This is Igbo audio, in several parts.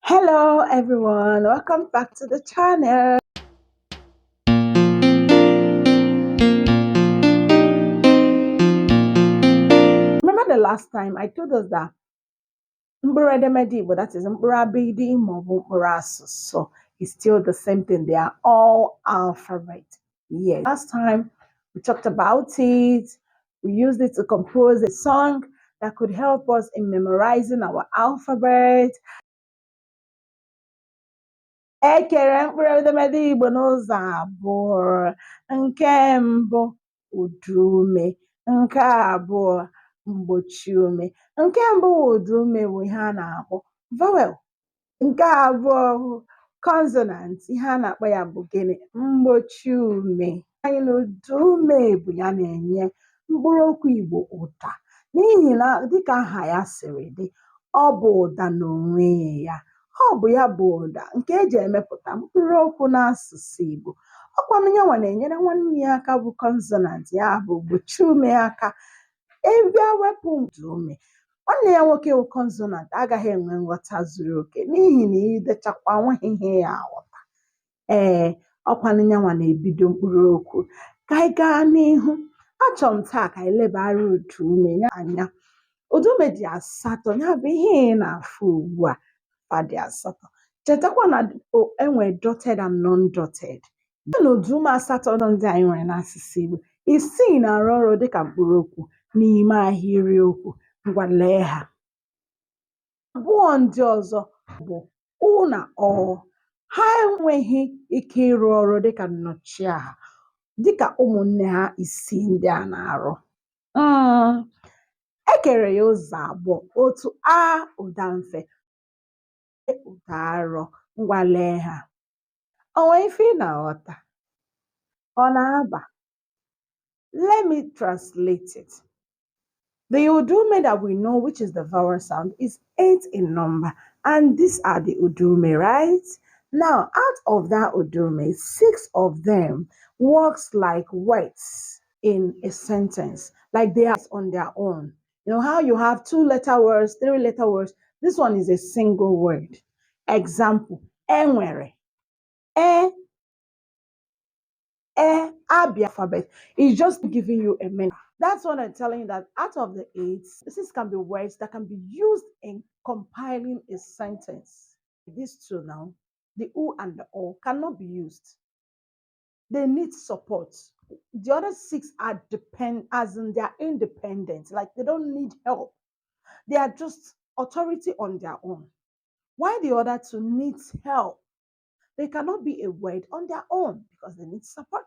Hello everyone, welcome back to the channel. Remember the last time I told us that mkpụrụ edemede Igbo, that is mkpụrụ abịdị maọbụ mkpụrụ asụsụ, is still the same thing. They are all alphabet. Yes. Last time we talked about it. We used it to compose a song that could help us in memorizing our alphabet. E kere mkpụrụ edemede Igbo n'ụzọ abụọ. Nke mbụ, ụdaume. Nke abụọ, mgbochi ume. Nke mbụ wụ ụdaume bụ ihe a na-akpọ vowel. Nke abụọ bụ consonant. Ihe a na-akpọ ya bụ gịnị? Mgbochi ume. Anyị na ụdaume bụ ya na-enye mkpụrụ okwu Igbo ụda n'ihi na dịka aha ya siri dị, ọ bụ ụda n'onwe ya. Ọ bụ ya bụ ụda nke eji emepụta mkpụrụ okwu n'asụsụ Igbo. Ọkwanụ yanwa na-enyere nwanne ya aka bụ consonant, ya bụ gbochie ume aka. Ị bịa wepụ ụdaume, nwanne ya nwoke bụ consonant agaghị enwe nghọta zuru oke n'ihi na idechakwa nweghị ihe ya aghọta. Ee, ọkwanụ yanwa na-ebido mkpụrụ okwu. Ka anyị gaa n'ihu, achọrọ m taa ka anyị lebara ụdaume ya anya. Ụdaume dị asatọ, ya bụ ihe ị na-afụ ugbu a fa dị asatọ. Chetakwa na enwere dotted and non-dotted. Ya na ụdaume asatọ ndị anyị nwere n'asụsụ Igbo, isii na-arụ ọrụ dịka mkpụrụ okwu n'ime ahịrịokwu. Ngwa lee ha. Abụọ ndị ọzọ bụ ụ na ọ. Ha enweghị ike ịrụ ọrụ dịka nnọchiaha dịka ụmụnne ha isii ndị a na-arụ. E kere ya ụzọ abụọ, otu a ụda mfe, ụda arọ. Ngwa lee ha. O nwee ife ị na-aghọta? Ọ na-aba? Let me translate it. The Udume that we know, which is the vowel sound, is 8 in number. And these are the Udume, right? Now, out of that Udume, 6 of them works like words in a sentence, like they are on their own. You know how you have 2-letter words, 3-letter words? This one is a single word. Example, enwere. E, E, abia alphabet. It's just giving you a minute. That's what I'm telling you, that out of the 8, 6 can be words that can be used in compiling a sentence. These 2 now, the U and the O, cannot be used. They need support. The other 6 are depend, as in they are independent, like they don't need help. They are just authority on their own. Why the other 2 needs help? They cannot be a word on their own because they need support.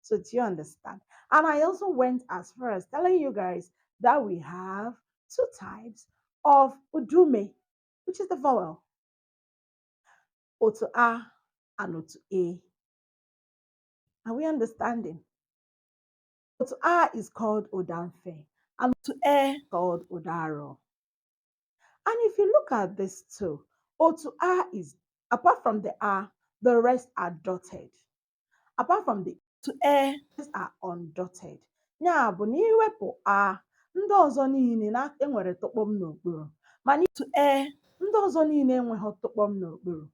So do you understand? And I also went as far as telling you guys that we have 2 types of udume, which is the vowel, otu A and otu A. Are we understanding? Otu A is called Udamfe and otu E called Udaro. And if you look at this 2, otu A is, apart from the A, the rest are dotted. Apart from the to E, are undotted. Ya bụ na iwepụ A, ndị ọzọ niile na enwere tụkpọm n'okpuru. Mana to E, ndị ọzọ niile enweghị tụkpọm n'okpuru.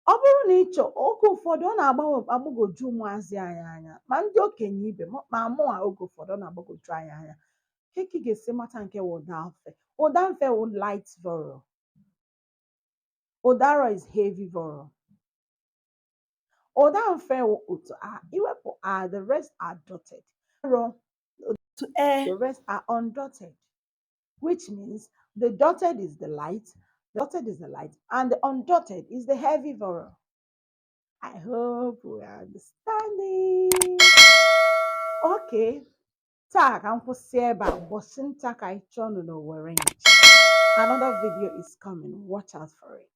Ọ bụrụ na ị chọọ, oge ụfọdụ ọ na-agbagwoju ụmụazị anyị anya, ma ndị okenye ibe m, ma mụnwa oge ụfọdụ ọ na-agbagwoju anyị anya. Ka ị ga-esi mata nke wụ ụda mfe? Ụda mfe wụ light vowel. Ụdaro is heavy vowel. Ụda mfe wụ otu A. Iwepụ A, the rest are dotted. To E, the rest are undotted, which means the dotted is the light, the dotted is the light, and the undotted is the heavy vowel. I hope we are understanding. Okay. Taa ka m kwụsị ebe a, ụbọchị nta ka anyị chọọ nụ n'Owerre nchi. Another video is coming. Watch out for it.